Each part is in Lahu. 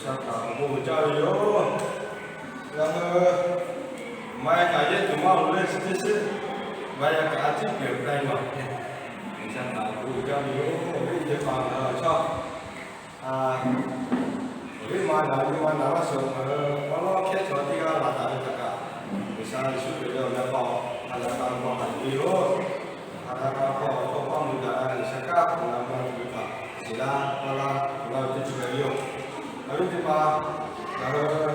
G'uiˬsha htaꞈ awˬ bon uiˍ jaˇ ve yoˬ. Ngaˬ hui maˇ yaꞈ kaꞈ yehˇ tuˬ maˇ loˍ leh chi teˇ shiˉ maˇ yaꞈ kaꞈ a ciˉ pehˬ k'ai maˬ. G'uiˬsha htaꞈ awˬ bon uiˍ jaˇ ve yoˬ. Awˬ viˉ teˇ hpaˍ ngaˬ hui chaw, awˬ viˉ ma naˍ nyi ma naˍ laˇ shawˍ ngaˬ hui awˉ lawˉ hkehˉ chaw teˇ g'aˇ laˬ taˍ ve htaꞈ kaꞈ, G'uiˬsha Yeˍsuˆ Hkriꞈ ve awˬ meh hk'aw ha daꞈ kaꞈ hk'aw haꞈ yuˬ ve yoˬ. Ha daꞈ kaꞈ hk'aw awˬ hk'aw paˇ mui daꞈ la G'uiˬsha kaꞈ hk'aw la ma tuˬ ve htaꞈ shiˍ laˇ paˇ laˇ tuˬ laˇ ve teˇ ceuˬ hpehꞈ ve yoˬ. Awˬ viˉ teˇ hpaˍ, ngaˬ hui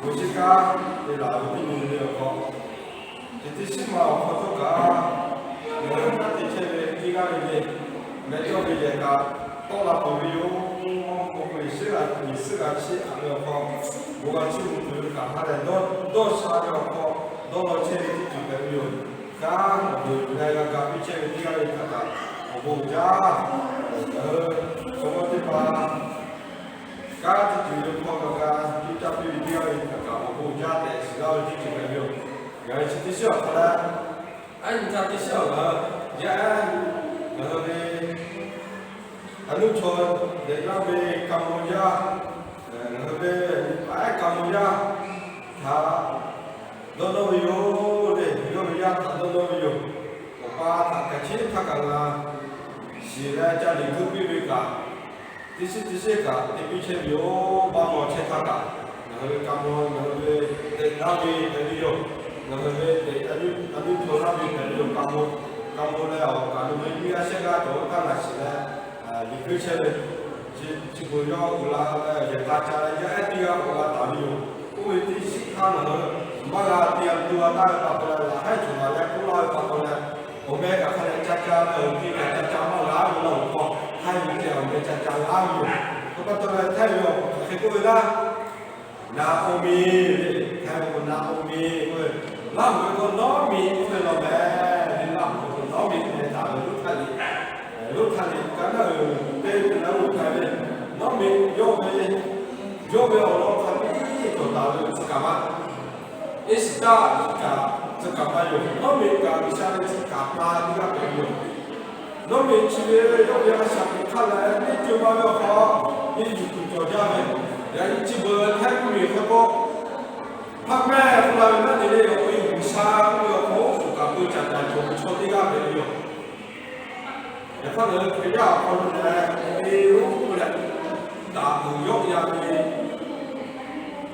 bon shiˉ kanˉ te laˬ ve teˇ nyi le awˬ hk'aw, teˇ teˇ shiˉ ma awˬ hk'aw cawˇ kaꞈ, ngaˬ hui kanˉ te chehˇ ve teˇ g'aˇ ve le, meh cawˇ ve yehˬ kaꞈ tawˆ la peuˬ ve yoˬ. Awˬ hk'aw k'o, Yeˍsuˆ g'a, Yeˍsuˆ g'a chiˇ aꞈ ve awˬ hk'aw, bon g'a chiˇ mvuh tuˬ ve kaꞈ ha lehˬ dawˇ, dawˇ sha ve awˬ hk'aw, dawˇ law chehˇ ve teˇ ceuˬ hpehꞈ ve yoˬ. Kanˉ awˬ meꞈ leh g'a ga piˇ chehˇ ve teˇ g'aˇ ve htaꞈ kaꞈ awˬ bon uiˍ jaˇ. Ngaˬ hui chaw mawˇ teˇ hpaˍ kanˉ teˇ ceuˬ ve hk'aw g'a ga piˇ caˇ piˇ ve teˇ g'aˇ ve htaꞈ kaꞈ awˬ bon uiˍ jaˇ tehꞈ shiˍ laˇ ve teˇ ceuˬ hpehꞈ ve yoˬ. Ngaˬ hui chi teˇ shiˉ awˬ hk'aw leh, a nyi ca teˇ shiˉ awˬ g'aˇ yaˇ ehˉ, ngaˬ hui ve a nuˇ chaw dehꞈ laˇ ve ka maw yaˇ, ngaˬ hui ve paˍ ehˉ ka maw yaˇ htaꞈ dawˇ nawˇ ve yoˬ le. Yawˇ ve yaˇ htaꞈ dawˇ nawˇ ve yoˬ. Awˬ pa htaꞈ kaꞈ chi htaˇ kaꞈ ngaˬ shiˍ leh ca liꞈ hkui piˇ ve kaꞈ, teˇ shiˉ teˇ shiˉ kaꞈ te piˇ chehˇ ve yoˬ. Maˇ maw chehˇ htaˇ kaꞈ, ngaˬ hui ve ka maw, ngaˬ hui ve dehꞈ laˇ ve hpehꞈ ve yoˬ. Ngaˬ hui ve dehꞈ a nuˇ, a nuˇ chaw laˇ ve hpehꞈ ve yoˬ. Ka maw, ka maw leh awˬ kaꞈ lo ve nyiˇ g'aˇ shehˆ g'aˇ cawˬ ve htaˇ ngaˬ shiˍ leh liꞈ hkui chehˇ ve, chi, chi beuꞈ yawˇ uiˍ la leh yehˬ k'a ca leh yaˇ ehˉ teˇ g'aˇ k'awꞈ g'a taˍ ve yoˬ. Oˇ ve teˇ shiˉ htaˇ ngaˬ hui maˇ g'a te g'a tuˬ a taˇ ve pa taw leh, laꞈ haiˉ cawˬ laˬ leh k'oˆ laˇ ve pa taw leh, awˬ meh kaꞈ hk'a leh ca ca leh awˬ ti kaꞈ ca ca maˇ g'a ve laˇ awˬ hk'aw, haiˉ ve ceh awˬ meh ca ca g'a ve yoˬ. Hk'e pa taw leh htaiˇ ve awˬ hk'aw hk'e k'oˆ ve laˇ, Naˍoˍmiˆ le, htaiˇ ve k'o Naˍoˍmiˆ k'oˆ ve, Laˇ huˍ ve k'o Nawˉmiˆ k'oˆ ve law meh. Ve Laˇ huˍ ve k'o Nawˉmiˆ meh daꞈ ve Ruˉhtaˆ liꞈ, Ruˉhtaˆ liꞈ ka naˉ uiˍ teˇ te la uˉ k'ai ve, Nawˉmiˆ yawˇ ve, yawˇ ve awˬ lawn hk'a tiˉ cawˬ taˍ ve tcuh kaˍ ma, Iˉsaˍreˍlaˆ kaꞈ tcuh kaˍ ma yoˬ. Nawˉmiˆ kaꞈ G'uiˬsha ve tcuh kaˍ ma teˇ g'aˇ hpehꞈ ve yoˬ. Nawˉmiˆ chi ve yawˇ ve a shaꞈ teꞈ hk'aˇ leh teˇ co ma ve awˬ hk'aw, teˇ yuˬ kuiˬ cawˬ jaˇ ve, yaꞈ nyi chi beuꞈ htaiˇ mvuhˇmiˬ hk'aw k'o, hpaˇ mehˆ k'oˆ la ve naˉ te le, awˬ e G'uiˬsha k'oˆ ve awˬ hk'aw oˉ k'oˍ kaꞈ peu caˍ caˍ cawˬ ve chaw teˇ g'aˇ hpehꞈ ve yoˬ. Yaꞈ hk'aˇ ngaˬ hui Hkriꞈ yaˇ awˬ hk'aw lo lehˬ, awˬ e lonˉ k'oˆ leh daꞈ uiˍ yawˆ yan ve,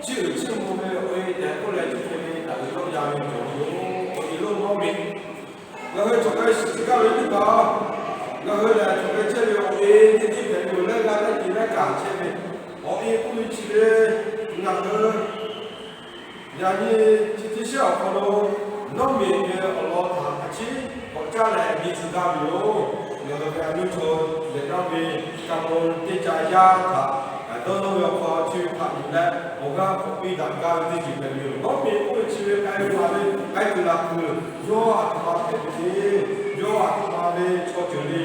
chiˇ uiˍ chiˇ mvuh ve awˬ e tehꞈ k'oˆ leh chi hk'e ve daꞈ uiˍ yawˆ yan ve cawˬ ve yoˬ. Awˬ e lonˉ Nawˉmiˆ, ngaˬ hui cawˬ k'ai shiˍ tcuh gaˇ ve teˇ hpaˍ, ngaˬ hui lehˬ cawˬ k'ai chehˇ ve awˬ e teˇ teˇ hpehꞈ ve yoˬ. Laiˉ g'aˇ laiˉ ceuˬ laiˉ kaꞈ chehˇ ve awˬ e k'oˆ ve chi ve, ngaˬ hui yaꞈ nyi chi teˇ shiˉ awˬ hk'aw lo Nawˉmiˆ ve awˬ lawn htaꞈ a ciˉ k'awꞈ caˉ leh nyi tcuh gaˇ ve yoˬ. Ngaˬ hui ve a nuˇ chaw dehꞈ laˇ ve ka maw teˇ ca yaˇ htaꞈ dawˇ nawˇ ve awˬ hk'aw chi ve htaꞈ yuˬ leh awˬ g'aˇ k'awꞈ piˇ daꞈ gaˇ ve teˇ ceuˬ hpehꞈ ve yoˬ. Nawˉmiˆ k'oˆ ve chi ve k'ai ve la ve k'ai kuiˬ la kuiˬ, yawˇ a htoꞈ ma hpehꞈ ve le, yawˇ a htoꞈ ma ve chaw ceuˬ le,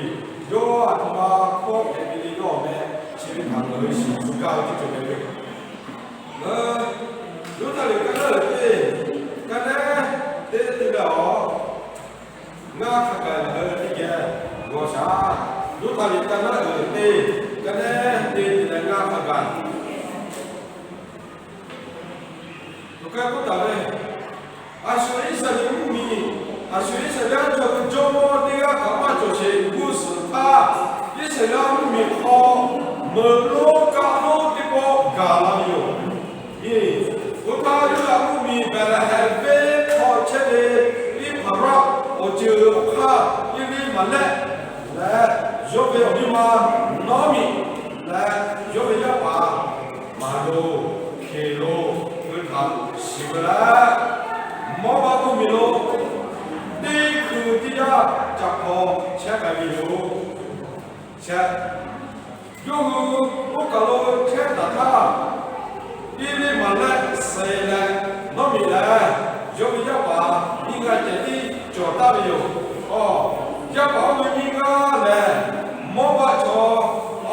yawˇ a htoꞈ ma hkawˇ hpehꞈ ve le, yawˇ awˬ meh chi ve htaꞈ ngaˬ hui shiˍ tcuh gaˇ ve teˇ ceuˬ hpehꞈ ve yoˬ. Ngaˬ hui Ruˉhtaˆ liꞈ ka naˉ uiˍ teˇ, ka naˉ teˇ te leh awˬ, ngaˇ hk'a gaˬ ngaˬ hui teˇ geh g'aw shaˍ. Ruˉhtaˆ liꞈ ka naˉ uiˍ teˇ, ka naˉ teˇ te leh ngaˇ hk'a gaˬ. Awˬ hk'e k'oˆ taˍ ve, a shu Iˉsaˍreˍlaˆ mvuhˇmiˬ, a shu Iˉsaˍreˍlaˆ chaw hui jawˇmawˇ teˇ g'aˇ kaꞈ maˇ cawˬ sheˍ g'uˇ suhˍ htaˇ, Iˉsaˍreˍlaˆ mvuhˇmiˬ hk'aw meuꞈ lonˉ kaˆ lonˉ teˇ pawˆ gaˬ la ve yoˬ. Nyi, oˇ htaˇ Yuˇdaꞈ mvuhˇmiˬ Behˍlehˍhehnˍ venˇ hk'aw chehˇ ve Eˇhpaˍraˆ awˬ ceuˬ awˬ hk'aˇ Eˇliˇmaˍlehˆ leh yawˇ ve awˬ miˇ ma Nawˉmiˆ leh yawˇ ve yaˇ paˍ Maˍloˍ, Hkeˍloˍ hui htaꞈ shiˍ ve leh, Mawˇbaˆ mvuhˇmiˬ lo teˇ hkui teˇ yanˇ ca hpaw chehˇ k'ai ve yoˬ. Chehˇ, yawˇ hui oˇ kaˬ lo chehˇ taˍ htaˇ, Eˇliˇmaˍlehˆ suh leh Nawˉmiˆ lehˬ, yawˇ ve yaˇ paˍ nyiˇ g'aˇ ceh tiˉ cawˬ taˍ ve yoˬ. Awˬ, yaˇ paˍ oˇ ve nyiˇ g'aˇ lehˬ, Mawˇbaˆ chaw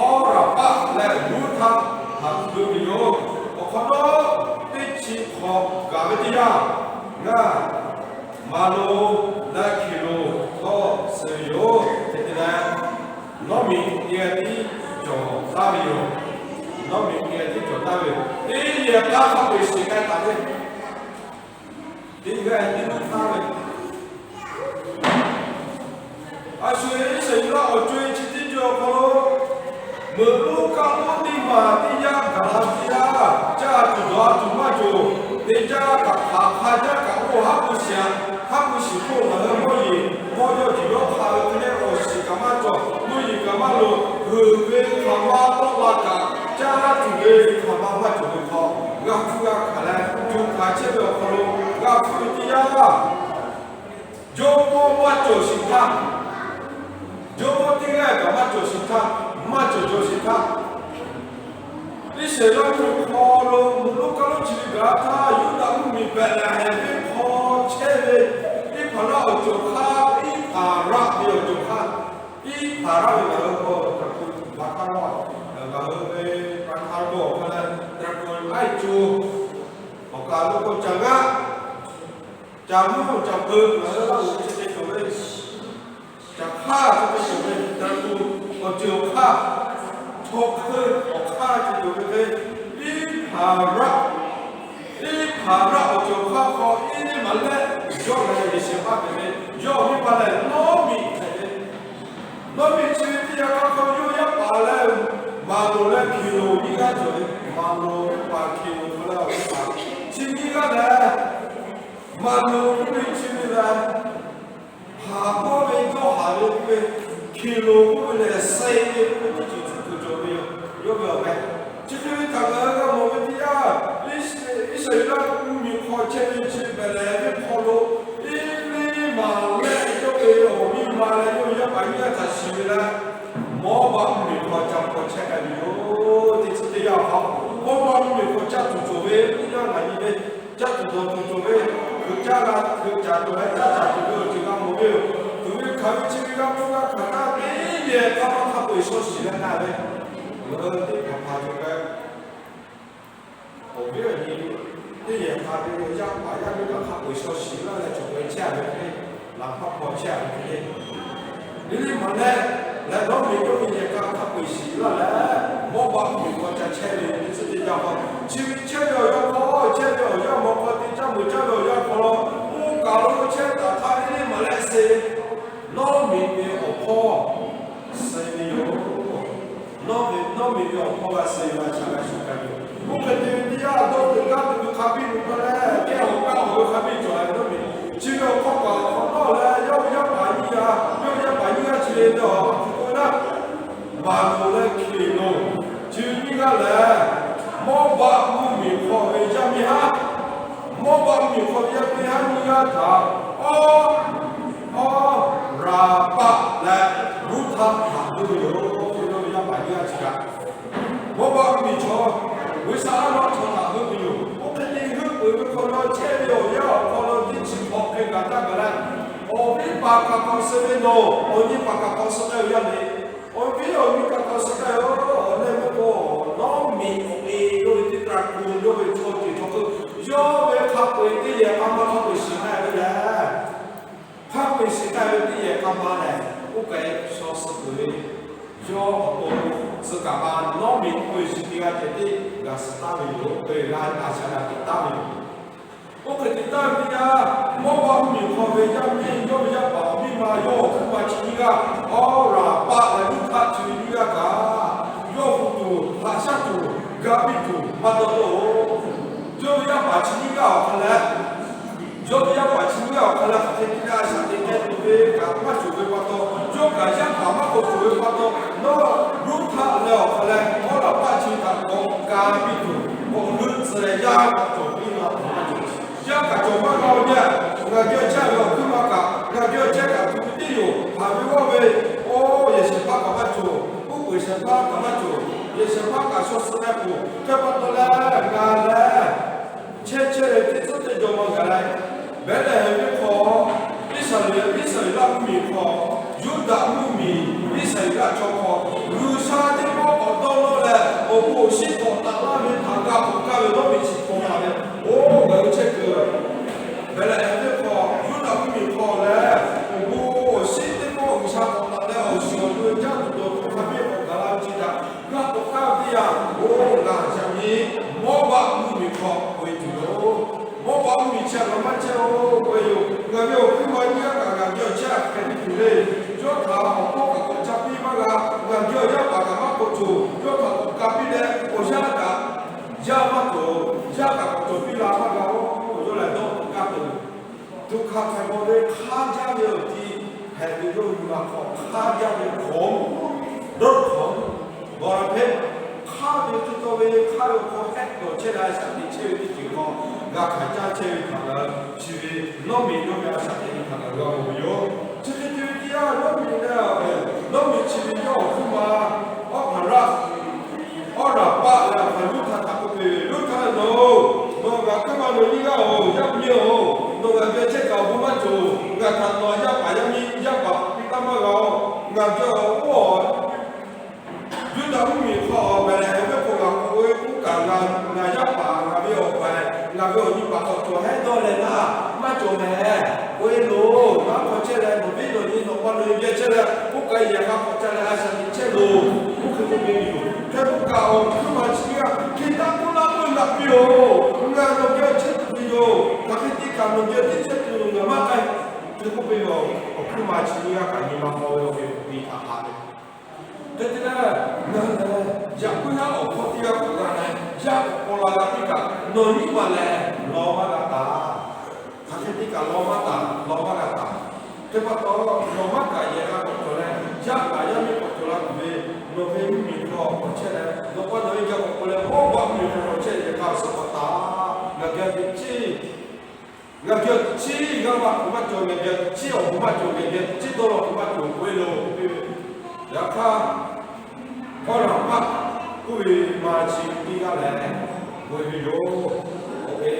Awˉraˍpaˆ leh Ruˉhtaˆ htaꞈ hkui ve yoˬ. Awˬ hk'awꞈ nawˉ teˇ chi hk'awꞈ gaˬ ve teˇ yanˇ, ngaˬ Maˍloˍ leh Hkeˍloˍ htawˇ suh ve yoˬ. Hk'e te leh, Nawˉmiˆ teˇ g'aˇ tiˉ cawˬ taˍ ve yoˬ. Nawˉmiꞈ geh teˇ cawˬ taˍ ve, teˇ yehˬ k'a hk'a peu-eˬ shiˍ k'ai taˍ ve, teˇ g'aˇ tiˉ nuˇ htaˇ ve, a shu Iˉsaˍreˍlaˆ awˬ co-e chi teˇ co awˬ hk'aw lo, meuꞈ lonˉ kaˆ lonˉ teˇ maˬ teˇ yanˇ gaˬ la teˇ yanˇ, caˇ tuˬ dawˬ tuˬ maˇ cawˬ. Teˇ jaˇ kaꞈ hk'aˬ hk'a jaˇ kaꞈ k'oˆ haˉ k'oˆ shiˍ, haˉ k'oˆ shiˍ k'oˆ ngaˬ hui mawˇ yeˬ mawˇ yawˇ jeˬ yawˇ hk'a ve hk'e leh awˬ shiˍ kaꞈ maˇ cawˬ, mawˇ yeˬ kaꞈ maˇ loˍ, g'uiˬ ve hk'aˬ ma tawˆ la kaꞈ, caˇ tuˬ ve hk'aˬ ma maˇ cawˬ ve hk'aw, g'a hpuˇ g'a hkanˍ leh, co hkanˍ chehˇ ve awˬ hk'aw lo g'a hpuˇ ve teˇ yanˇ, jawˇmawˇ maˇ cawˬ shiˍ htaˇ, jawˇmawˇ teˇ g'aˇ kaꞈ maˇ cawˬ shiˍ htaˇ, maˇ cawˬ cawˬ shiˍ htaˇ, Iˉsaˍreˍlaˆ mvuhˇmiˬ hk'aw lo meuꞈ lonˉ kaˆ lonˉ chi ve gaˬ htaˇ, Yuˇdaꞈ mvuhˇmiˬ Behˍlehˍhehnˍ venˇ hk'aw chehˇ ve, Iˉhpaˍraˆ awˬ cawˬ hk'aˇ, Iˉhpaˍraˆ ve awˬ cawˬ hk'aˇ, Iˉhpaˍraˆ ve ngaˬ hui k'o, hk'a peu-eˬ htaˇ k'o, ngaˬ hui ve pa htaˇ k'o awˬ hk'aˇ leh, hk'a peu-eˬ laiˉ co awˬ kaˬ lo k'o, caˬ g'aˇ, caˬ mvuhˇ caˬ peu ngaˬ hui Laˇhuˍ chi te cawˬ ve, caˬ hk'aˇ chi te cawˬ ve, hk'a peu-eˬ awˬ ceuˬ awˬ hk'aˇ, chaw hk'e awˬ hk'aˇ te cawˬ ve hk'e, Iˉhpaˍraˆ, Iˉhpaˍraˆ awˬ cawˬ hk'aˇ hk'aw, Iˉneˇmaˍlehˆ yawˇ lehˬ Yeˍsiˍhpaˇ hpehꞈ ve, yawˇ awˬ miˇ ma lehˬ Nawˉmiꞈ hpehꞈ ve, Nawˉmiꞈ chi ve teˇ yanˇ hk'aˇ hk'aw yawˇ yaˇ paˍ leh, Maˍloˍ leh Hkiˍloˍ nyiˇ g'aˇ cawˬ ve, Maˍloˍ ve paˍ Hkiˍloˍ leh awˬ miˇ ma, chi nyiˇ g'aˇ lehˬ, Maˍloˍ k'oˆ ve chi ve lehˬ, haˍ k'awˇ ve dawˇ haˍ ve k'oˆ ve, Hkiˍloˍ k'oˆ ve lehˬ, suh ve k'oˆ ve teˇ ceuˬ cuˇ kuiˬ cawˬ ve yoˬ. Yawˇ ve awˬ meh chi hk'e ve htaꞈ ngaˬ hui g'a mawˬ ve teˇ yanˇ, Iˉsaˍreˍlaˆ mvuhˇmiˬ hk'aw chehˇ ve chi Behˍlehˍhehnˍ venˇ hk'aw lo, Iˉneˇmaˍlehˆ yawˇ ve awˬ miˇ ma leh yawˇ ve yaˇ paˍ nyiˇ g'aˇ htaꞈ shiˍ ve leh, Mawˇbaˆ mvuhˇmiˬ hk'aw ca hpaw chehˇ k'ai ve yoˬ. Teˇ chi teˇ yanˇ hk'aw, Mawˇbaˆ mvuhˇmiˬ hk'aw caˇ tuˬ cawˬ ve, teˇ yanˇ ngaˬ nyi ve, caˇ tuˬ dawˬ tuˬ cawˬ ve, hkui caˇ g'a hkui caˍ cawˬ leh caˇ caˍ tuˬ ve awˬ ceuˬ g'a mawˬ ve yoˬ. Tuˬ ve hkanˍ ve chi ve g'a hpuˇ g'a hkanˍ htaˇ, teˇ yehˬ k'a maˇ hk'a peu-eˬ shaw shiˍ leh k'ai ve, ngaˬ hui teˇ hpaˍ hpaˍ cawˬ k'ai Awˬ viˉ awˬ nyi teˇ yehˬ hk'a ve yaˇ paˍ yaˇ miˇ kaꞈ hk'a peu-eˬ shaw shiˍ laˇ leh cawˬ k'ai chehˇ-a ve hk'e, laꞈ hk'aˇ hpaw chehˇ-a ve hk'e, Iˉneˇmaˍlehˆ leh Nawˉmiꞈ yawˇ ve yehˬ k'a hk'a peu-eˬ shiˍ laˇ leh, Mawˇbaˆ mvuhˇmiˬ hk'aw ca chehˇ ve teˇ chi teˇ yanˇ hk'aw, chi ve chehˇ ve awˬ yanˇ hk'aw, chehˇ ve awˬ yanˇ mawˬ hk'aw te caˇ meuꞈ caˇ ve awˬ yanˇ hk'aw lo, oˇ kaˬ lo chehˇ taˍ htaˇ Iˉneˇmaˍlehˆ suh, Nawˉmiꞈ ve awˬ hpawˇ suh ve yoˬ. Nawˉmiꞈ, Nawˉmiꞈ ve awˬ hpawˇ g'a suh ve a shaꞈ g'a shuˍ k'ai ve yoˬ. Oˇ hk'e te ve teˇ yanˇ, dawˇ tuˬ gaˇ tuˬ ve hk'a biˇ lo pa leh, kehˉ awˬ kaˆ awˬ ve hk'a biˇ cawˬ ve Nawˉmiꞈ, chi ve awˬ hk'aw kaꞈ hk'awꞈ nawˉ leh, yawˇ ve yaˇ paˍ nyiˇ g'aˇ, yawˇ ve yaˇ paˍ nyiˇ g'aˇ chi ve teˇ hpaˍ hk'oˆ k'oˆ ve laˇ, Maˍloˍ leh Hkiˍloˍ, chi ve nyiˇ g'aˇ lehˬ, Mawˇbaˆ mvuhˇmiˬ hk'aw ve yaˇ miˇ haˉ, Mawˇbaˆ mvuhˇmiˬ hk'aw ve yaˇ miˇ haˉ nyiˇ g'aˇ htaꞈ Awˉ, Awˉraˍpaˆ leh Ruˇhtaˆ htaꞈ heuˆ ve yoˬ. Yawˇ ve yaˇ paˍ nyiˇ g'aˇ chi kaꞈ, Mawˇbaˆ mvuhˇmiˬ chaw, G'uiˬsha a laˇ chaw htaꞈ heuˆ ve yoˬ. Oˇ hk'e te heuˆ peuˬ ve hk'aw lo chehˇ ve awˬ yanˇ awˬ hk'aw lo teˇ chi hk'awꞈ hk'e gaˬ taˇ gaˬ leh, awˬ viˉ paˍ kaꞈ k'awꞈ suh ve nawˬ, awˬ nyi paˍ kaꞈ k'awꞈ suh k'ai ve yaˇ le. Awˬ viˉ awˬ nyi kaꞈ k'awꞈ suh k'ai-o, awˬ leh meuˇ k'o, Nawˉmiꞈ awˬ e yawˇ ve teˇ hk'a ku yawˇ ve chaw ceuˬ chaw hk'e, yawˇ ve hk'a peu-eˬ teˇ yehˬ k'a ma hk'a peu-eˬ shiˍ k'ai ve lehˬ, hk'a peu-eˬ shiˍ k'ai ve teˇ yehˬ k'a ma lehˬ, oˇ kaˬ shaw suh peuˬ ve, yawˇ awˬ to tcuh kaˍ ma Nawˉmiꞈ k'oˆ ve chi teˇ g'aˇ ceh tiˉ g'a suh taˍ ve yoˬ. Oˇ kaˬ g'a a shaꞈ g'a tuˬ taˍ ve yoˬ. Oˇ hk'e te taˍ ve teˇ yanˇ, Mawˇbaˆ mvuhˇmiˬ hk'aw ve yaˇ miˇ, yawˇ ve yaˇ paˍ awˬ miˇ ma yawˇ awˬ hkuiˉ ma chi nyiˇ g'aˇ, Awˉraˍpaˆ leh Ruˇhtaˆ chi ve nyiˇ g'aˇ kaꞈ, yawˇ hui tuˬ haꞈ shaˉ tuˬ, ga piˇ tuˬ maˇ dawˇ dawˇ-oˬ. Yawˇ ve yaˇ paˍ chi nyiˇ g'aˇ awˬ hk'aw leh, yawˇ ve yaˇ paˍ chi nyiˇ g'aˇ awˬ hk'aw leh hk'aˬ hk'e te leh a shaꞈ teꞈ k'ai tuˬ ve kaꞈ maˇ cawˬ ve pa taw, yawˇ kaꞈ yaˇ paˍ maˇ k'awꞈ cawˬ ve pa taw, nawˬ Ruˇhtaˆ leh awˬ hk'aw leh Awˉraˍpaˆ chi kaꞈ k'awꞈ ga piˇ tuˬ, k'awꞈ leuˆ tcuh leh yaˇ kaꞈ cawˬ piˇ la tuˬ maˇ cawˬ. Yaˇ kaꞈ cawˬ maˇ g'a-o yaˇ, ngaˬ geh chehˇ ve awˬ hkuiˉ ma kaꞈ ngaˬ geh chehˇ kaꞈ tuˬ ve teˇ yoˬ. Haˍ ve g'awˇ ve, oˇ yehˬ shehˍ hpaˇ kaꞈ maˇ cawˬ, uˉ peunˍ shehˍ hpaˇ kaꞈ maˇ cawˬ, yehˬ shehˍ hpaˇ kaꞈ shaw suh k'ai peuˬ. Hk'e pa taw leh, ngaˬ lehˬ chehˇ chehˇ ve teˇ tcuhˉ teˇ jaw ma gaˬ leh, Behˍlehˍhehnˍ venˇ hk'aw, Iˉsaˍreˍlaˆ, Iˉsaˍreˍlaˆ mvuhˇmiˬ hk'aw, Yuˇdaꞈ mvuhˇmiˬ, Iˉsaˍreˍlaˆ chaw hk'aw, G'uiˬsha teˇ pawˆ k'awꞈ dawˇ nawˇ leh, awˬ bon awˬ shinˉ k'awꞈ taˍ laˇ ve htaꞈ g'a k'awꞈ kaˇ ve Nawˉmiꞈ chi hk'aw la ve, oˇ ngaˬ hui chehˇ kuiˬ Behˍlehˍhehnˍ venˇ hk'aw, Yuˇdaꞈ mvuhˇmiˬ hk'aw lehˬ, awˬ bon awˬ shinˉ teˇ pawˆ G'uiˬsha k'awꞈ taˍ leh awˬ shiˍ awˬ nu ve caˇ tuˬ dawˬ tuˬ hk'a biˇ k'awꞈ gaˬ la ve chi htaꞈ g'a k'awꞈ kaˇ ve teˇ yanˇ, oˇ Hk'aˬ hk'e k'oˆ ve, hk'aˇ jaˇ ve awˬ ti hpehꞈ ve yoˬ. Nyi ma hk'aw hk'aˇ jaˇ ve hk'awꞈ, dawˇ hk'awꞈ, g'awˬ la hpehˇ, hk'aˇ ve teˇ taw ve hk'aˇ ve awˬ hk'aw hehˆ dawˬ chehˇ leh a shaꞈ teꞈ chehˇ ve teˇ ceuˬ hk'aw, g'a hkanˍ caˇ chehˇ ve htaꞈ g'a chi ve nawˉ miˬ yawˇ ve a shaꞈ teꞈ ve htaꞈ g'a mawˬ ve yoˬ. Chi hk'e te ve teˇ yanˇ, nawˉ miˬ leh nawˉ miˬ chi ve yawˇ awˬ hkuiˉ ma awˉ hpaˍ raˆ, awˉ raˍ paˆ leh awˬ hpaˍ Luˇhtaˆ htaꞈ k'oˆ piˇ ve, Luˇhtaˆ-oˬ, nawˬ ngaˬ hkuiˉ ma nawˬ nyiˇ g'aˇ-oˬ, yaˇ miˇ-oˬ, nawˬ ngaˬ geh chehˇ kaꞈ awˬ bon maˇ cawˬ. Ngaˬ htaꞈ nawˬ yaˇ paˍ yaˇ miˇ yaˇ paˍ piˇ taˇ maˇ g'a-oˬ. Ngaˬ geh awˬ oˉ awˬ Yuˇdaꞈ mvuhˇmiˬ hk'aw Behˍlehˍhehnˍ ve hk'oˆ g'a k'oˆ ve k'oˆ kaꞈ, ngaˬ yaˇ paˍ ngaˬ ve awˬ paˍ, ngaˬ ve awˬ nyi paˍ k'awꞈ cawˬ hehˉ dawˇ leh laˇ, maˇ cawˬ mehˍ. K'oˆ ve loˬ, maˇ hk'aw chehˇ leh nawˬ viˉ nawˬ nyi nawˬ pa nawˬ ve geh chehˇ leh k'oˆ kaꞈ yehˬ hk'a k'awꞈ ca leh a shaꞈ teꞈ chehˇ loˬ. Oˇ hk'e k'oˆ ve yoˬ. Hk'e k'oˆ kaꞈ awˬ hkuiˉ ma chi teˇ g'aˇ hk'e taˇ k'oˆ laˇ k'oˆ ve, Ngaˬ piˇ-oˬ, ngaˬ nawˬ geh chehˇ tuˬ yoˬ. Hk'aˬ hk'e te kaꞈ nawˬ geh teˇ chehˇ tuˬ ngaˬ maˇ k'ai. Hk'e k'oˆ ve yoˬ. Awˬ hkuiˉ ma chi teˇ g'aˇ kaꞈ nyi ma hk'aw ve awˬ ve hk'e htaꞈ haꞈ ve Hk'e te leh, ngaˬ lehˬ yaꞈ puiˉ yaˇ awˬ hkawˇ teˇ g'aˇ k'oˆ gaˇ leh, yaˇ k'awꞈ paw la g'a piˇ kaꞈ, nawˬ nyiˇ maˬ lehˬ law maˇ g'a taˍ. Hk'aˬ hk'e te kaꞈ law maˇ taˍ, law maˇ g'a taˍ. Hk'e pa taw, nawˬ maˇ kaꞈ yehˬ k'a k'awꞈ cawˬ leh, yaˇ paˍ yaˇ miˇ k'awꞈ cawˬ la tuˬ ve, nawˬ ve mvuhˇmiˬ hk'aw k'awꞈ chehˇ leh, nawˬ pa nawˬ ve geh k'awꞈ k'oˆ leh, Awˬ pa mvuhˇmiˬ hk'aw k'awꞈ chehˇ yehˬ k'a suh k'awꞈ taˍ. Ngaˬ geh teꞈ chiˉ Ngaˬ geh chi g'aˇ maˇ kuˬ maˇ cawˬ, ngaˬ geh chi awˬ bon maˇ cawˬ, ngaˬ geh chi dawˇ law kuˬ maˇ cawˬ k'oˆ ve lo k'oˆ ve. Yaꞈ hk'aˇ, awˉ laˬ paˆ k'oˆ ve ma chi teˇ g'aˇ lehˬ, k'oˆ ve yoˬ. K'oˆ ve,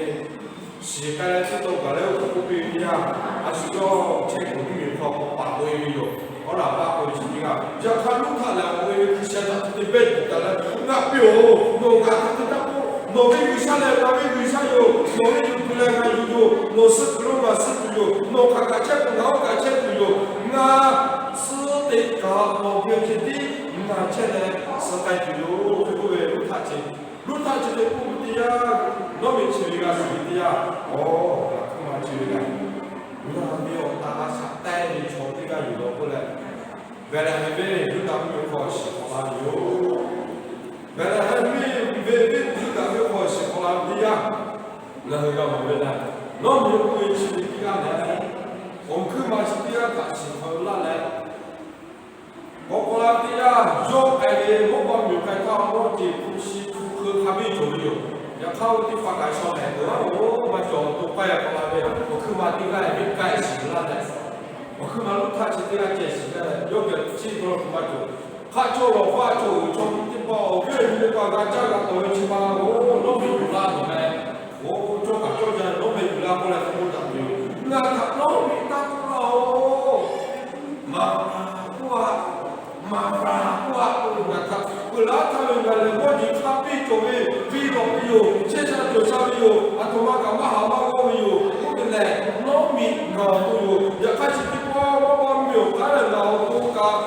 shiˍ k'ai leh chi taw gaˬ leh oˇ hk'e k'oˆ piˇ ve teˇ yanˇ, a shu yawˇ chehˇ kuiˬ mvuhˇmiˬ hk'aw k'awꞈ paˍ k'oˆ ve yoˬ. Awˉ laˬ paˆ k'oˆ ve chi teˇ g'aˇ, yaꞈ hk'aˇ Luˇhtaˆ lehˬ k'oˆ ve, Hkriꞈ shehˍ htaꞈ te te pehˇ tuˬ taˍ leh, Ngaˬ piˇ-oˬ, nawˬ ngaˬ htaꞈ te taˇ k'oˆ. Nawˬ ve G'uiˬsha lehˬ ngaˬ ve G'uiˬsha yoˬ. Nawˬ ve yuˬ tuˬ lehˬ ngaˬ yuˬ yoˬ. Nawˬ suh kuiˬ lo ngaˬ suh tuˬ yoˬ. Nawˬ hk'aˬ kaꞈ chehˇ tuˬ ngaˬ oˇ kaꞈ chehˇ tuˬ yoˬ. Ngaˬ suh teꞈ kaꞈ nawˬ geh ceh tiˉ ngaˬ chehˇ leh suh k'ai tuˬ yoˬ. Hk'e k'oˆ ve Luˇhtaˆ chi, Luˇhtaˆ chi hk'e k'oˆ ve teˇ yanˇ, Nawˉmiˬ chi ve g'a shiˍ ve teˇ yanˇ, Awˬ, ngaˬ hkuiˉ ma chi ve g'a, ngaˬ ve awˬ ta a shaꞈ teꞈ ve chaw teˇ g'aˇ yoˬ law k'oˆ leh, Behˍlehˍhehnˍ venˇ Yuˇdaꞈ mvuhˇmiˬ hk'aw shiˍ hk'awꞈ la ve yoˬ. Behˍlehˍhehnˍ venˇ venˇ Yuˇdaꞈ mvuhˇmiˬ hk'aw shiˍ hk'awꞈ la ve teˇ yanˇ, ngaˬ hui g'a mawˬ ve lehˬ, Nawˉmiˬ k'oˆ ve chi ve teˇ g'aˇ lehˬ, awˬ hkuiˉ ma chi teˇ g'aˇ htaꞈ shiˍ hk'awꞈ laˇ leh, k'awꞈ k'awꞈ la ve teˇ yanˇ, yawˇ k'ai ve mawˇ paw miˬ k'ai htaˇ mawˇ jeˬ hpu shi hpu hk'eu hk'a biˇ cawˬ ve yoˬ. Yaꞈ hk'aˇ oˇ teˇ hpaˍ kaꞈ shaw lehˬ, oˇ maˇ cawˬ, to k'ai k'awꞈ la ve awˬ hkuiˉ ma teˇ g'aˇ ve k'ai shiˍ laˇ leh, awˬ hkui ma Luˇhtaˆ chi teˇ g'aˇ ceh shiˍ leh, yawˇ geh chi dawˇ law kuˬ maˇ cawˬ. Hk'a chaw lawˬ hk'a chaw uiˍ chaw mvuh teˇ hpaˍ awˬ viˉ awˬ nyi teˇ hpaˍ g'a caˇ g'a tawˍ ve chi ma-oˬ, Nawˉmiˬ yuˬ la nawˬ meh. Oˇ, cawˇ kaꞈ cawˇ jaˇ, Nawˉmiˬ yuˬ la k'oˆ leh hk'a k'oˆ daꞈ ve yoˬ. Ngaˬ htaꞈ Nawˉmiˬ taˇ k'oˆ laˇ-oˬ. Maˍraˍ k'oˆ-a, Maˍraˍ k'oˆ-a k'oˆ ve, ngaˬ htaꞈ peuˬ laˉ htaˇ ve ngaˬ lehˬ mawˇ jeˬ hk'a biˇ cawˬ ve, biˇ lawꞈ ve yoˬ. Chehˇ sha cawˬ sha ve yoˬ. Aˬ htoꞈ ma kaꞈ maˇ haꞈ maˇ g'awˇ ve yoˬ. Oˇ ve lehˬ, Nawˉmiˬ ngaˬ awˬ to yoˬ. Yaꞈ hk'aˇ chi teˇ pawˆ maˇ maˇ miˬ awˬ hk'aˇ lehˬ, ngaˬ awˬ to kaꞈ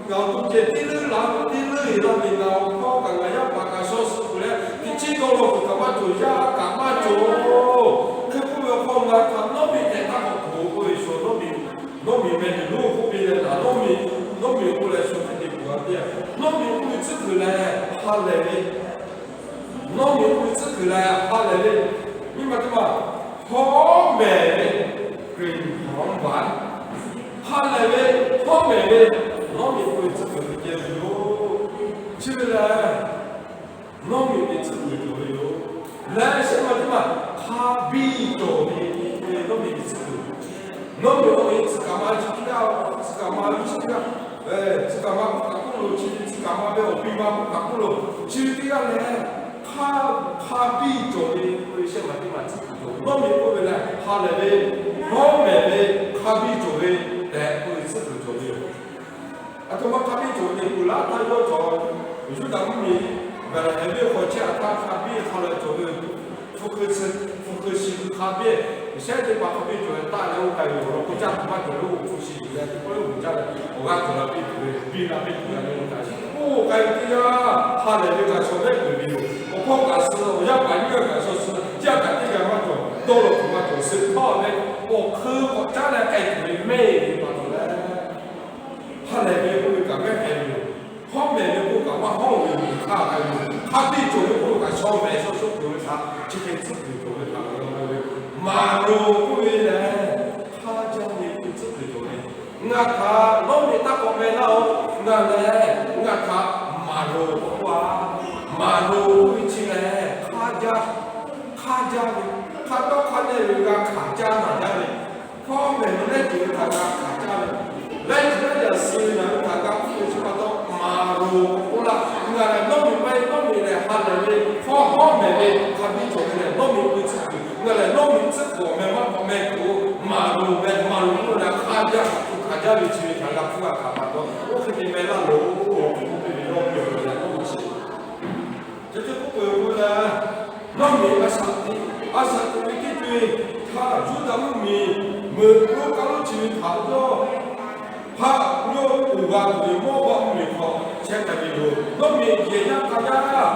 ngaˬ awˬ to ceh teˇ leuˉ la teˇ leuˉ-e laˇ ve, ngaˬ awˬ hkawˇ kaꞈ ngaˬ yaˇ paˍ kaꞈ shaw suh peuˬ leh, teꞈ chiˉ dawˇ law kuˬ kaꞈ maˇ cawˬ, yaˇ kaꞈ maˇ cawˬ. Hk'e k'oˆ ve awˬ hk'aw ngaˬ htaꞈ Nawˉmiˬ tehꞈ taˇ k'awꞈ k'oˆ k'oˆ ve shu Nawˉmiˬ, Nawˉmiˬ meh miˬ lonˉ k'oˆ ve leh, Nawˉmiˬ, Nawˉmiˬ k'oˆ leh shu hk'e te kuˬ a teˇ yanˇ, Nawˉmiˬ k'oˆ ve tcuhˉ kuiˬ lehˬ ha lehˬ ve, Nawˉmiˬ k'oˆ ve tcuhˉ kuiˬ lehˬ ha lehˬ ve, nyi ma teˇ ma, hawˉ mehˍ ve, กลิ่นหอมหวาน ha lehˬ ve, hawˉ mehˍ ve, Nawˉmiˬ k'oˆ ve tcuhˉ kuiˬ hk'e ceh ve yoˬ. Chi ve lehˬ, Nawˉmiˬ ve tcuhˉ kuiˬ cawˬ ve yoˬ. Leh shehˆ ma teˇ ma, hk'a biˇ cawˬ ve, Nawˉmiˬ ve tcuhˉ kuiˬ. Nawˉmiˬ awˬ e tcuh kaˍ ma chi teˇ g'aˇ, tcuh kaˍ ma ve chi teˇ g'aˇ, tcuh kaˍ ma k'oˆ kaꞈ k'oˆ loˬ, chi ve tcuh kaˍ ma ve awˬ pi ma k'oˆ kaꞈ k'oˆ loˬ, chi ve teˇ g'aˇ lehˬ, hk'a, hk'a biˇ cawˬ ve k'oˆ ve shehˆ ma teˇ ma tcuhˉ kuiˬ cawˬ ve. Nawˉmiˬ k'oˆ ve lehˬ ha lehˬ ve, hawˉ mehˍ ve, hk'a biˇ cawˬ ve tehꞈ k'oˆ ve tcuhˉ kuiˬ cawˬ ve yoˬ. Aˬ htoꞈ ma hk'a biˇ cawˬ ve le, peuˬ laˇ htaˇ yawˇ cawˬ, Yuˇdaꞈ mvuhˇmiˬ Behˍlehˍhehnˍ venˇ hk'aw chehˇ a htaˇ hk'a biˇ hk'a lehˬ cawˬ ve, hpu hk'e, hpu hk'e shi hk'a biˇ, shehˆ teˇ hpaˍ hk'a biˇ cawˬ ve taˆ leh oˇ k'ai ve yoˬ. Awˬ lawn k'o caˇ tuˬ maˇ cawˬ leh oˇ hpu shi yuˬ leh teˇ pawˆ oˇ g'uˬ caˇ leh awˬ g'aˇ cawˬ la piˇ tuˬ ve, biˇ la piˇ tuˬ ve le oˇ k'ai ve. Oˇ k'ai ve teˇ yanˇ ha lehˬ ve kaꞈ shawˍ mehˆ peuˬ ve yoˬ. Awˬ hkawˇ kaꞈ suh, awˬ yaˇ paˍ nyiˇ g'aˇ kaꞈ suh suh, yaˇ kaꞈ teˇ g'aˇ maˇ cawˬ, dawˇ law kuˬ maˇ cawˬ, suhˍ hpawˇ ve awˬ hk'eun k'awꞈ caˉ leh k'ai tuˬ ve mehˆ ve pa taw leh, ha lehˬ ve k'oˆ ve kaꞈ mehˆ k'ai ve yoˬ. Hawˉ mehˍ ve k'oˆ kaꞈ maˇ hawˉ ve yoˬ, hk'aˇ k'ai ve yoˬ. Hk'a biˇ cawˬ ve k'oˆ ve kaꞈ shawˍ mehˍ shawˍ shuˉ peuˬ ve htaꞈ chi hk'e tcuhˉ kuiˬ cawˬ ve htaꞈ ngaˬ hui g'a ve, maˍ loˬ k'oˆ ve lehˬ, Ngaˬ htaꞈ nawˉ miꞈ taˇ k'awꞈ meh laˇ-oˬ. Ngaˬ lehˬ ngaˬ htaꞈ maˍ loˍ k'oˆ-a. Maˍ loˍ k'oˆ ve chi lehˬ, hk'aˇ jaˇ, hk'aˇ jaˇ ve, hk'a dawˇ hk'a dehˇ ve g'a hkanˍ caˇ naˍ jaˇ ve, hpawˇ mehˬ lo lehˉ ceuˬ ve htaꞈ g'a hkanˍ caˇ ve, lehˉ ceuˬ lehˉ yaꞈ suh ve ngaˬ hui htaꞈ g'a hpuˇ ve chi pa taw maˍ loˍ k'oˆ laˇ. Ngaˬ lehˬ nawˉ miꞈ maˇ heˆ, nawˉ miꞈ lehˬ ha lehˬ ve, hpawˇ hawˉ mehˍ ve, hk'a biˇ cawˬ ve lehˬ nawˉ miꞈ k'oˆ ve tcuhˉ kuiˬ, ngaˬ lehˬ nawˉ miꞈ tcuhˉ kuiˬ awˬ meh maˇ k'awꞈ meh tuˬ, maˍ loˍ meh, maˍ loˍ k'oˆ leh hk'aˇ jaˇ tuˬ hkanˍ jaˇ ve chi ve htaꞈ g'a hpuˇ g'a hkanˍ pa taw, oˇ hk'e te meh laˇ loˬ. Awˬ hk'aw lo te ve yawˇ ve awˬ leh k'oˆ ve chi Chi hk'e k'oˆ peuˬ k'o lehˬ, nawˉ miꞈ a shaꞈ teꞈ, a shaꞈ teꞈ ve teˇ co-e htaˇ, Yuˇdaꞈ mvuhˇmiˬ meuꞈ lonˉ kaˉ lonˉ chi ve htaꞈ yawˇ hpaˆ yawˇ uiˍ g'a tuˬ ve Mawˇbaˆ mvuhˇmiˬ hk'aw chehˇ k'ai ve yoˬ. Nawˉ miꞈ yehˬ yaˇ k'a yaˇ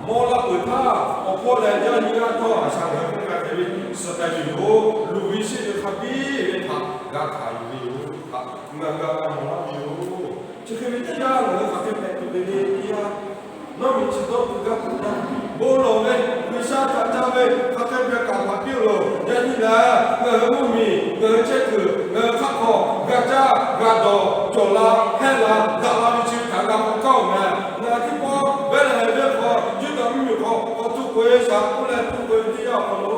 mawˇ laˇ peuˬ htaˇ, awˬ hpawˇ leh yaˇ nyi g'aˇ htawˇ, a shaꞈ g'aˇ hk'e k'ai hk'e ve suh k'ai ve yoˬ. Luˬ ve sheˆ ve hk'a biˇ ve htaꞈ g'a hkanˍ yuˬ ve yoˬ. Htaꞈ ngaˬ hui g'a g'a mawˬ laˇ ve yoˬ. Chi hk'e ve teˇ yanˇ, ngaˬ hui hk'aˬ hk'e hpehꞈ tuˬ ve le teˇ yanˇ, nawˉ miꞈ chi dawˇ tuˬ gaˇ tuˬ jaˇ. Bon lawˬ ve G'uiˬsha htaꞈ ca ve hk'aˬ hk'e ve kaꞈ hpaˍ piˇ-oˬ loˬ. Yaꞈ nyi lehˬ, ngaˬ hui mvuhˇmiˬ, ngaˬ hui chehˇ kuiˬ, ngaˬ hui hk'aˆ hk'aw g'a caˇ g'a dawˬ, cawˬ la, hehˆ la, daꞈ la ve chi ve htaꞈ g'a k'awꞈ kaˇ-oˬ meh. Ngaˬ hui teˇ pawˆ Behˇlehˍhehnˍ venˇ hk'aw, Yuˇdaꞈ mvuhˇmiˬ hk'aw k'awꞈ tuˬ k'oꞈ-e shaˍ k'oˆ leh tuˬ k'oꞈ-e ve teˇ yanˇ awˬ hk'aw lo,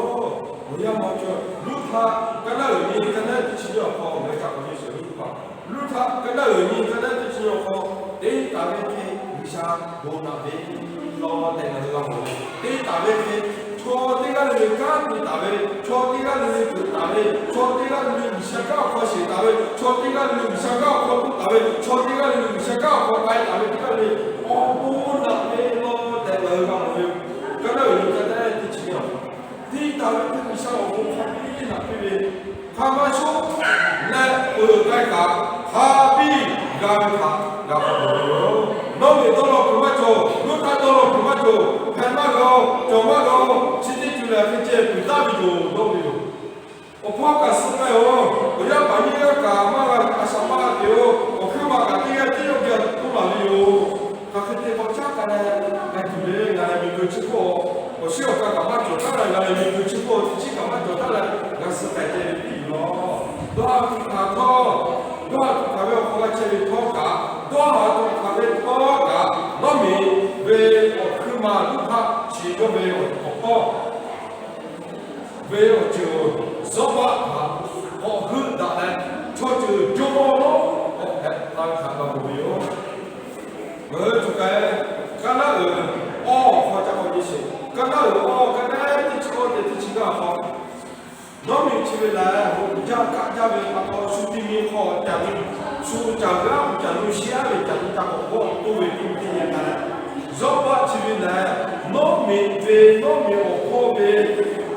awˬ yanˇ maw cawˬ Luˇhtaˆ, kaˇ naˉ uiˍ nyi kaˇ naˉ teˇ chi nyi awˬ hk'aw ngaˬ hui ca k'awꞈ nyi sheˍ ve teˇ hpaˍ, Luˇhtaˆ kaˇ naˉ uiˍ nyi kaˇ naˉ teˇ chi nyi awˬ hk'aw, te taˍ ve hk'e G'uiˬsha bon naꞈ ve law tehꞈ ngaˬ hui g'a mawˬ ve. Te taˍ ve hk'e, chaw teˇ g'aˇ le le kanˉ te taˍ ve, chaw teˇ g'aˇ le le tuꞈ taˍ ve, chaw teˇ g'aˇ le le G'uiˬsha kanˉ awˬ hk'aw sheˍ taˍ ve, chaw teˇ g'aˇ le le G'uiˬsha kanˉ awˬ hk'aw tuꞈ taˍ ve, chaw teˇ g'aˇ le le G'uiˬsha kanˉ awˬ hk'aw k'ai taˍ ve teˇ g'aˇ le le, awˬ bon naꞈ ve law tehꞈ ngaˬ hui g'a mawˬ ve. Kaˇ naˉ uiˍ nyi kaˇ naˉ teˇ chi nyi awˬ hk'aw, te taˍ ve hk'e G'uiˬsha awˬ bon hk'a biˇ naꞈ piˇ ve, hk'a maˇ shonˉ leh peuˬ k'ai kaꞈ hk'a biˇ g'a ve htaꞈ g'a k'awꞈ mawˬ ve yoˬ. Nawˉ miꞈ dawˇ law kuiˬ maˇ cawˬ, Luˇhtaˆ dawˇ law kuiˬ maˇ cawˬ, hpehꞈ maˇ g'a-oˬ, cawˬ maˇ g'a-oˬ, chi teˇ ceuˬ lehˬ hk'e ceh tuˬ taˍ ve yoˬ dawˇ ve yoˬ. Awˬ hpawˇ kaꞈ suh k'ai-oˬ, awˬ yaˇ paˍ nyiˇ g'aˇ kaꞈ maˇ g'a, a shaꞈ maˇ g'a te-oˬ, awˬ hkuiˉ ma kaꞈ teˇ g'aˇ teˇ yawˇ geh toˇ laˬ ve yoˬ. Hk'aˬ hk'e te k'awꞈ caˉ k'ai leh, ngaˬ tuˬ le, ngaˬ lehˬ miˬguiˬ chi hk'oˆ awˬ shinˉ awˬ ka kaꞈ maˇ cawˬ taˉ leh, ngaˬ lehˬ miˬguiˬ chi hk'oˆ teˇ chiˉ kaꞈ maˇ cawˬ taˉ leh, g'a suh k'ai ceh ve piˇ yoˬ law. Dawˇ ha tuˬ hkanˍ htawˇ, dawˇ ha tuˬ hkanˍ ve awˬ hk'aw g'a chehˇ ve htawˇ kaꞈ, dawˇ ha tuˬ hkanˍ ve htawˇ kaꞈ, nawˉ miˬ ve awˬ hkuiˉ ma Luˇhtaˆ chi yawˇ ve awˬ hkawˇ ve awˬ ceuˬ Zawˇbaˆ htaꞈ k'awꞈ heuˆ daꞈ leh, chaw ceuˬ jawˇmawˇ lonˉ k'awꞈ hpehꞈ la ve htaꞈ g'a mawˬ ve yoˬ. Ngaˬ hui tuˬ k'ai, kaˇ naˉ uiˍ awˇ awˬ hk'aw ca k'awꞈ nyi sheˍ. Kaˇ naˉ uiˍ awˇ, kaˇ naˉ teˇ chi awˇ te teˇ chi gaˇ awˬ hk'aw, nawˉ miˬ chi ve lehˬ, jaˇ kaˆ jaˇ ve pa taw, shu ti mi hk'aw caˬ nu, shu caˬ g'aˇ caˬ nu shi aˉ ve caˬ nu ca k'awꞈ g'awˇ toˇ ve teˇ nyi teˇ nyi k'ai leh, Zawˇbaˆ chi ve lehˬ, nawˉ miˬ ve, nawˉ miˬ awˬ hkawˇ ve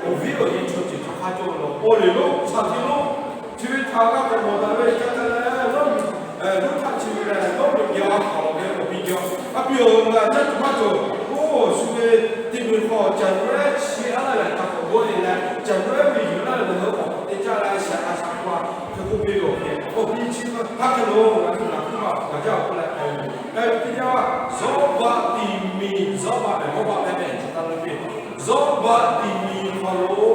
awˬ viˉ awˬ nyi chaw ceuˬ chaw hk'aˇ cawˇ ve law, paw leuˬ lonˉ, shaˍ tiꞈ lonˉ, chi ve htaꞈ g'a k'awꞈ mawˬ daꞈ ve ca ca leh, nawˉ miˬ, Luˇhtaˆ chi ve lehˬ, nawˉ miˬ geh a hkaw ve awˬ pi jaw, a pi-oˬ, ngaˬ caˇ tuˬ maˇ cawˬ. Oˇ, shu ve teˇ miˬ hk'aw caˬ nu ehˉ chi aˉ laˇ leh ca k'awꞈ g'awˇ le leh, caˬ nu ehˉ ve yuˬ laˇ leh ngaˬ hui k'awꞈ te caˇ leh shaˍ a shaˍ k'oˆ a hk'e k'oˆ piˇ ve awˬ hk'e, awˬ pi chi hk'aˇ hk'e lo ngaˬ hui laˬ hkuiˉ ma gaˬ jaˇ k'oˆ leh k'ai ve yoˬ. K'ai ve teˇ yanˇ, Zawˇbaˆ tiˍ miˬ, Zawˇbaˆ lehˬ Mawˇbaˆ pehˇ mehˆ chi taˇ lo piˇ, Zawˇbaˆ tiˍ miˬ hk'aw lo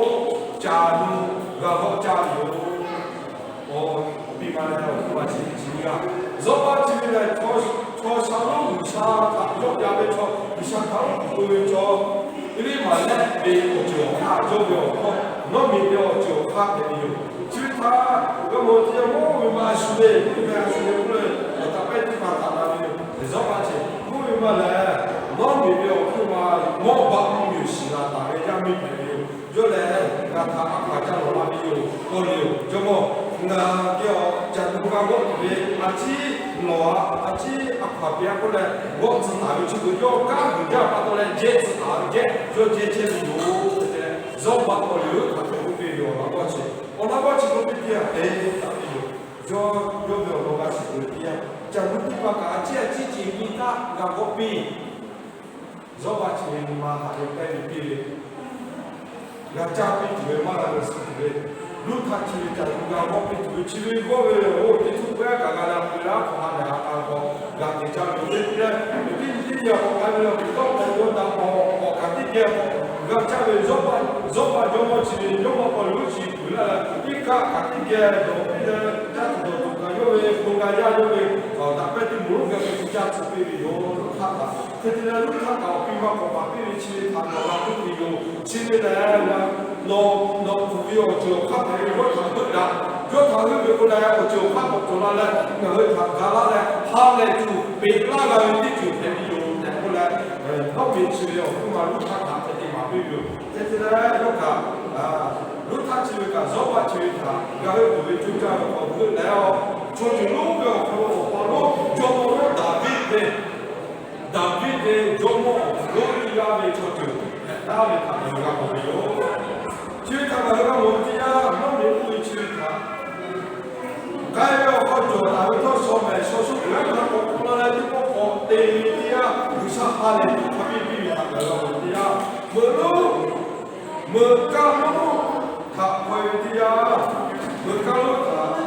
caˬ nu g'a g'awˇ caˇ ve yoˬ. Awˬ pi ma leh awˬ hkuiˉ ma chi teˇ chi nyiˇ g'aˇ, Zawˇbaˆ chi ve lehˬ, chaw sha lonˉ G'uiˬsha htaꞈ yawˆ yan ve chaw, G'uiˬsha htaꞈ oˉ k'oˍ pui ve chaw, Eˇliˇmaꞈlehˆ ve awˬ ceuˬ awˬ hk'aˇ yawˇ ve awˬ hkawˇ, nawˉ miˬ ve awˬ ceuˬ awˬ hk'aˇ hpehꞈ ve yoˬ. Chi ve htaꞈ g'a mawˬ teˇ yanˇ, mvuhˇ ve ma shu le, mvuhˇ ve a shu le k'oˆ leh, awˬ taꞈ pehˇ teˇ hpaˍ htaꞈ na ve yoˬ. Zawˇbaˆ chi mvuhˇ ve ma lehˬ, nawˉ miˬ ve awˬ hkuiˉ ma Mawˇbaˆ mvuhˇmiˬ awˬ shiˍ g'a taˍ ve yaˇ miˇ hpehꞈ ve yoˬ. Yawˇ lehˬ, ngaˬ htaꞈ a hkaw-anˬ ca lawˬ la ve yoˬ. Paw leuˬ, jawˇmawˇ, ngaˬ geh awˬ caˬ nu g'a g'awˆ tuˬ ve a ciˉ lawˬ-a, a ciˉ a hkaw-anˬ piˇ-a k'oˆ leh, g'awˆ tcuh taˍ ve chi beuꞈ yawˇ kanˉ guiˬ jaˇ pa taw leh, jehˇ tcuh taˍ ve jehˇ yawˇ jehˇ chehˇ ve yoˬ tehꞈ, Zawˇbaˆ paw leuˬ hk'aˬ hk'e k'oˆ piˇ ve yoˬ. Awˬ laꞈ g'awˇ chi, awˬ laꞈ g'awˇ chi k'oˆ piˇ piˇ-a te taˍ ve yoˬ. Yawˇ, yawˇ ve awˬ laꞈ g'awˇ chi k'oˆ piˇ-a, caˬ nu teˇ hpaˍ kaꞈ a ciˉ a ciˉ ceuˬ nyi htaˇ g'a g'awˆ piˇ. Zawˇbaˆ chi ve nyi ma haꞈ ve pehˇ ve piˇ ve, g'a caˇ piˇ tuˬ ve maˇ g'a g'a suh tuˬ ve, Luˇhtaˆ chi ve caˬ nu g'a g'awˆ piˇ tuˬ ve chi ve g'awˇ ve, oˇ teˇ htuˇ pehˉ kaꞈ g'a na peuˬ laˇ hk'awꞈ ha lehˬ ha k'a k'aw g'a te caˇ ve yoˬ. Teˇ teˇ leh, teˇ nyi teˇ nyi k'awꞈ k'ai ve yoˬ. Teˇ tawˇ k'awꞈ yawˇ daꞈ k'awꞈ k'awꞈ kaꞈ teˇ geh k'awꞈ g'a caˇ ve, Zawˇbaˆ, Zawˇbaˆ jawˇmawˇ chi ve jawˇmawˇ paw leuˬ chi kuiˬ laˇ leh, iˉ kaˆ kaꞈ teˇ geh dawˬ piˇ leh caˇ tuˬ dawˬ tuˬ kaꞈ yawˇ ve bon g'a yaˇ yawˇ ve daꞈ pehˇ teˇ moˍ lonˉ g'a ve teˇ caˇ tcuh piˇ ve yoˬ. Luˇhtaˆ htaꞈ hk'e te leh, Luˇhtaˆ kaꞈ awˬ pi ma k'awꞈ paˍ piˇ ve chi ve htaꞈ nawˬ g'a k'oˆ ve yoˬ. Chi ve lehˬ, nawˬ nawˬ kuˬ ve awˬ ceuˬ awˬ hk'aˇ hpehꞈ ve yawˇ htaꞈ heuˆ daꞈ. Yawˇ htaꞈ heuˆ ve k'o leh, awˬ ceuˬ awˬ hk'aˇ k'awꞈ cawˬ la leh, ngaˬ hui htaꞈ ga laˇ leh, ha lehˬ tuˬ peꞈ laˇ g'a ve teˇ ceuˬ hpehꞈ ve yoˬ tehꞈ k'oˆ leh, Nawˉmiꞈ chi ve awˬ hkuiˉ ma Luˇhtaˆ htaꞈ hk'e te maˍ piˇ ve yoˬ. Hk'e te leh, yawˇ kaꞈ Luˇhtaˆ chi ve kaꞈ Zawˇbaˆ chi ve htaꞈ g'a heuˆ tuˬ ve coˇ caˇ ve hk'aw heuˆ leh, chaw ceuˬ lonˉ ve awˬ hk'aw lo awˬ pa lonˉ jawˇmawˇ lonˉ Daˍviˆ ve, Daˍviˆ ve jawˇmawˇ awˬ hk'aw lo teˇ g'aˇ ve chaw ceuˬ hpehꞈ taˍ ve htaꞈ ngaˬ hui g'a mawˬ ve yoˬ. Chi ve htaꞈ ngaˬ hui g'a mawˬ ve teˇ yanˇ, Nawˉmiꞈ k'oˆ ve chi ve htaꞈ k'ai ve awˬ hk'aw cawˬ taˍ ve htawˇ, shaw mehˍ shaw shuˉ kuiˬ aˉ hk'aˇ k'awꞈ hk'aw la leh teˇ pawˆ k'awꞈ te ve teˇ yanˇ, G'uiˬsha ha lehˬ tuˬ hk'a biˇ piˇ ve htaꞈ ngaˬ hui g'a mawˬ ve teˇ yanˇ, meuꞈ lonˉ meuꞈ kaˇ lonˉ htaꞈ hpaw e ve teˇ yanˇ, meuꞈ kaˇ lonˉ htaꞈ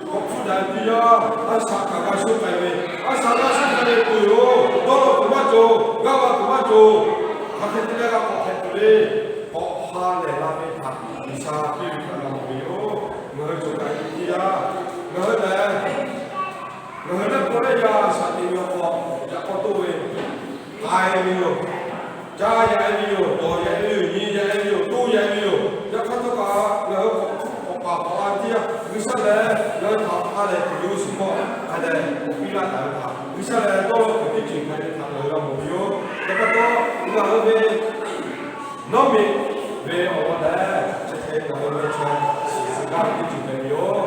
k'awꞈ hpfuhˇ daꞈ ve teˇ yanˇ, a shaꞈ kaꞈ g'a shuˉ k'ai ve, a shaꞈ g'a shuˉ k'ai ve peuˬ yoˬ. Dawˇ law kuiˬ maˇ cawˬ, g'aˇ va kuiˬ maˇ cawˬ, hk'aˬ hk'e te leh g'a k'awꞈ hpehꞈ tuˬ le. K'awꞈ ha lehˬ la ve htaꞈ G'uiˬsha piˇ ve htaꞈ g'a mawˬ ve yoˬ. Ngaˬ hui cawˬ k'ai ve teˇ yanˇ, ngaˬ hui lehˬ, ngaˬ hui lehˬ k'o leh yaˇ a shaꞈ teꞈ ve awˬ hk'aw yaꞈ k'aw toˆ ve, k'ai ve yoˬ. Caˇ yaꞈ e ve yoˬ, dawˬ yaꞈ e ve yoˬ, nyi yaꞈ e ve yoˬ, toˇ yaꞈ e ve yoˬ. Yaꞈ hk'aˇ htawˇ kaꞈ ngaˬ hui k'awꞈ hpfuhˇ k'awꞈ paˍ k'awꞈ la ve teˇ yanˇ, G'uiˬsha lehˬ ngaˬ hui htaꞈ ha lehˬ tuˬ ve awˬ suhˍ hk'aw hk'a dehꞈ k'awꞈ piˇ laˇ taˍ ve htaꞈ, G'uiˬsha lehˬ dawˇ law kuiˬ teˇ ceuˬ hpehꞈ ve htaꞈ ngaˬ hui g'a mawˬ ve yoˬ. Yaꞈ hk'aˇ htawˇ, ngaˬ hui ve Nawˉmiꞈ ve awˬ lawn lehˬ, chi hk'e ngaˬ hui ve chaw shiˍ tcuh gaˇ ve teˇ ceuˬ hpehꞈ ve yoˬ.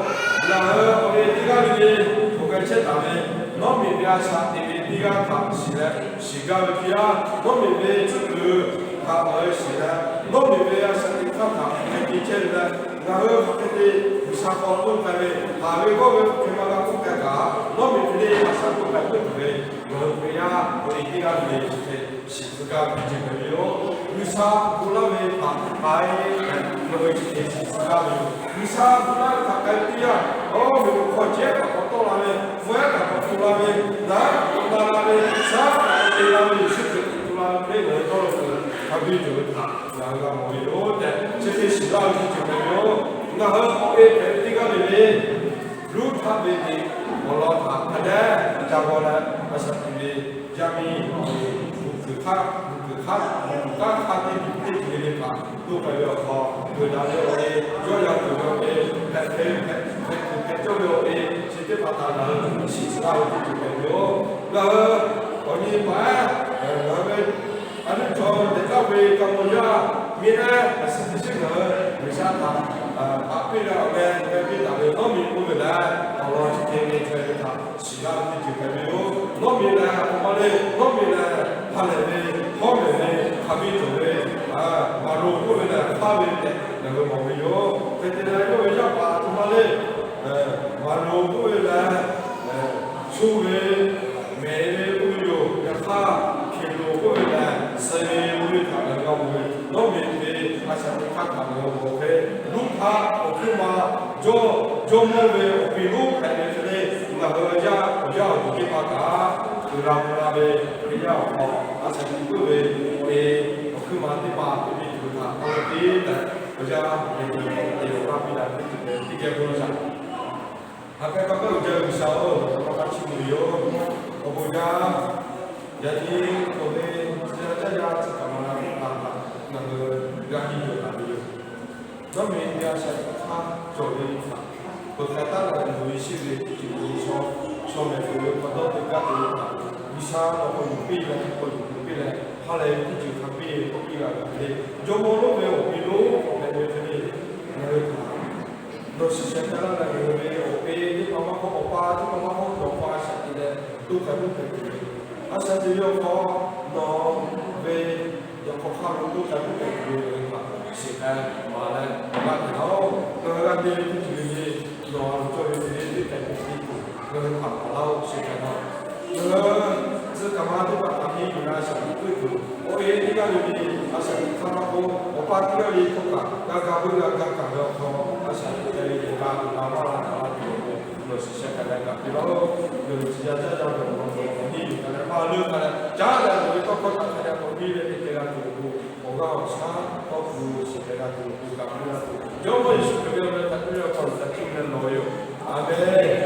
Ngaˬ hui awˬ e teˇ g'aˇ le le hk'aˬ hk'e chehˇ taˍ ve, Nawˉmiꞈ ve a shaꞈ teꞈ ve teˇ g'aˇ htaꞈ shiˍ leh shiˍ gaˇ ve teˇ yanˇ, Nawˉmiꞈ ve cuˇ kuiˬ htaꞈ ngaˬ hui shiˍ leh, Nawˉmiꞈ ve a shaꞈ teꞈ hk'aˇ htaꞈ hk'aˬ hk'e te chehˇ ve leh, ngaˬ hui hk'aˬ hk'e te G'uiˬsha hk'aw toˇ k'ai ve, haˍ ve g'awˇ ve hk'aˬ hk'e ma g'a k'oˆ k'ai kaꞈ, Nawˉmiꞈ hk'e te a shaꞈ k'oˆ k'ai k'oˆ tuˬ ve, ngaˬ hui ve yaˇ awˬ e teˇ g'aˇ le le chi hk'e shiˍ tcuh gaˇ ve teˇ ceuˬ hpehꞈ ve yoˬ. G'uiˬsha bon laˇ ve htaꞈ k'ai leh, ngaˬ hui chi hk'e shiˍ tcuh gaˇ ve yoˬ. G'uiˬsha bon laˇ ve htaꞈ k'ai ve teˇ yanˇ, awˬ miˬguiˬ hk'aw jehˇ kaꞈ k'awꞈ tawˆ la ve, vawehˇ kaꞈ k'awꞈ hto la ve, naˉ kaꞈ k'awꞈ na la ve, shaˉ kaꞈ k'awꞈ te la ve, Yeˍsuˆ Hkriꞈ htaꞈ hto la ve hk'e ngaˬ hui dawˇ law kuiˬ hk'a biˇ cawˬ ve htaꞈ ngaˬ hui g'a mawˬ ve yoˬ tehꞈ, chi hk'e shiˍ laˇ ve teˇ ceuˬ hpehꞈ ve yoˬ. Ngaˬ hui awˬ e hpehꞈ ve teˇ g'aˇ le le, Ruˇhtaˆ ve teꞈ awˬ lawn htaꞈ hk'a dehꞈ ca g'aw leh, a shaꞈ teꞈ ve yaˇ miˇ awˬ e, mvuhˇ kuiˬ hk'aˇ, mvuhˇ kuiˬ hk'aˇ, mvuhˇ kuiˬ hk'aˇ hk'aˇ teˇ ceuˬ teˇ ceuˬ le le htaꞈ toˇ k'ai ve awˬ hk'aw, g'uiˬ daꞈ ve awˬ e, yawˇ yaˇ kuiˬ ve awˬ e, hpehꞈ hpehꞈ hpehꞈ kuiˬ hpehꞈ cawˇ ve awˬ e, chi teˇ hpaˍ htaꞈ ngaˬ hui shiˍ tcuh laˇ ve teˇ ceuˬ hpehꞈ ve yoˬ. Ngaˬ hui awˬ nyi paˍ ngaˬ hui ve a nuˇ chaw dehꞈ taˇ ve ka maw yaˇ miˇ leh, a suh teˇ shiˉ ngaˬ hui G'uiˬsha htaꞈ haꞈ piˇ leh awˬ meh meh piˇ taˍ ve Nawˉmiꞈ k'oˆ ve lehˬ, awˬ lawn chi hk'e ve htaꞈ shiˍ laˇ ve teˇ ceuˬ hpehꞈ ve yoˬ. Nawˉmiꞈ lehˬ, a htoꞈ ma le, Nawˉmiꞈ lehˬ ha lehˬ ve, hawˉ lehˬ ve, hk'a biˇ cawˬ ve, maˍ loˍ k'oˆ ve lehˬ hpaˇ ve tehꞈ ngaˬ hui mawˬ ve yoˬ. Hk'e te leh, yawˇ ve yaˇ paˍ a htoꞈ ma le, maˍ loˍ k'oˆ ve lehˬ, sho ve, mehˍ ve k'oˆ ve yoˬ. Yaꞈ hk'aˇ, hkeˍ loˍ k'oˆ ve lehˬ suh ve k'oˆ ve htaꞈ ngaˬ hui g'a mawˬ ve, Nawˉmiꞈ ve a shaꞈ teꞈ hk'aˇ htaꞈ ngaˬ hui g'a mawˬ hk'e, Ruˇhtaˆ awˬ hkuiˉ ma jawˇ, jawˇmawˇ ve awˬ pi lonˉ hpehꞈ ve hk'e le, ngaˬ hui yaˇ awˬ yaˇ awˬ duˬ teˇ hpaˍ kaꞈ, uiˍ la mvuh la ve Hkriꞈ yaˇ awˬ hk'aw a shaꞈ teꞈ puiˉ ve awˬ e awˬ hkuiˉ ma teˇ hpaˍ hpehꞈ ve tuˬ ve htaꞈ k'awꞈ te tehꞈ, awˬ yaˇ ve te awˬ g'aˇ piˇ daꞈ ve teˇ ceuˬ hpehꞈ ve teˇ geh bon lawˬ shaˍ. Hk'aˬ hk'e k'aw kaˇ uiˍ jaˇ ve G'uiˬsha-oˬ, awˬ lawn k'a chiˇ mvuh ve yoˬ. Awˬ bon jaˇ, yaꞈ nyi awˬ ve tcuh yaˇ caˇ yaˇ tcuh kaˍ ma la teˇ hpaˍ htaꞈ ngaˬ hui g'a nyi cawˬ taˍ ve yoˬ. Nawˉmiꞈ ve a shaꞈ teꞈ hk'aˇ cawˬ ve htaꞈ peuˬ hk'ai taˉ leh, luˬ ve shiˆ ve teˇ ceuˬ ve chaw, chaw mehˍ ve hk'aw dawˇ te gaˇ te ve htaꞈ G'uiˬsha awˬ hk'aw yuˬ piˇ leh, hk'aw yuˬ piˇ leh, ha lehˬ ve teˇ ceuˬ hk'a biˇ k'awꞈ piˇ g'a ve hk'e le, jawˇmawˇ lonˉ ve awˬ pi lonˉ k'awꞈ hpehꞈ ve hk'e le, ngaˬ hui htaꞈ nawˬ shiˍ sheh k'ai laˇ leh, ngaˬ hui ve awˬ e teˇ hpaˍ maˇ k'oˆ, awˬ pa teˇ hpaˍ maˇ k'oˆ, nawˬ hpaˇ a shaꞈ teꞈ leh toˇ hk'a tuˉ hpehꞈ tuˬ ve, a shaꞈ teꞈ ve awˬ hk'aw nawˬ ve yaꞈ hk'aw hk'aˇ lo toˇ hk'a tuˉ hpehꞈ tuˬ ve, ngaˬ hui htaꞈ shiˍ k'ai maˍ leh g'a hpehꞈ laˇ-oˬ. Ngaˬ hui g'a te ve teˇ ceuˬ le le, nawˬ a loˍ cawˇ ve te ve teˇ hpehꞈ ve teˇ tuˬ, ngaˬ hui htaꞈ maˍ laˇ-oˬ, shiˍ k'ai laˇ-oˬ. Ngaˬ hui tcuh kaˍ ma teˇ hpaˍ htaꞈ henˇ yuˬ leh a shaꞈ teꞈ puiˉ tuˬ, awˬ e teˇ g'aˇ le le, a shaꞈ teꞈ hk'aˇ maˇ k'oˆ, awˬ pa teˇ g'aˇ le k'oˆ kaꞈ, g'a ga veuˆ g'a ga kaˬ ve awˬ hk'aw a shaꞈ teꞈ k'ai ve yehˬ k'a tuˬ la maˇ la kaꞈ la tuˬ awˬ pon, nawˬ shiˍ sheh k'ai leh kaꞈ piˇ laˇ-oˬ. Ngaˬ hui tcuh yaˇ caˇ yaˇ ve awˬ lawn k'o, henˇ yuˬ k'ai leh maˇ leuˆ k'ai leh caˉ leh, ngaˬ hui tawˇ hkawˇ htaꞈ hk'a dehꞈ k'awꞈ piˇ leh te te g'a tuˬ awˬ pon, awˬ g'aˇ awˬ shaˉ tawˇ hk'u shiˍ k'ai g'a tuˬ awˬ pon kaꞈ piˇ laˇ tuˬ, Jawˇmawˇ Yeˍsuˆ Hkriꞈ ve awˬ meh htaꞈ piˇ ve awˬ hk'aw lo htaꞈ cuˇ leh lawˬ ve yoˬ. Aˍmenˍ.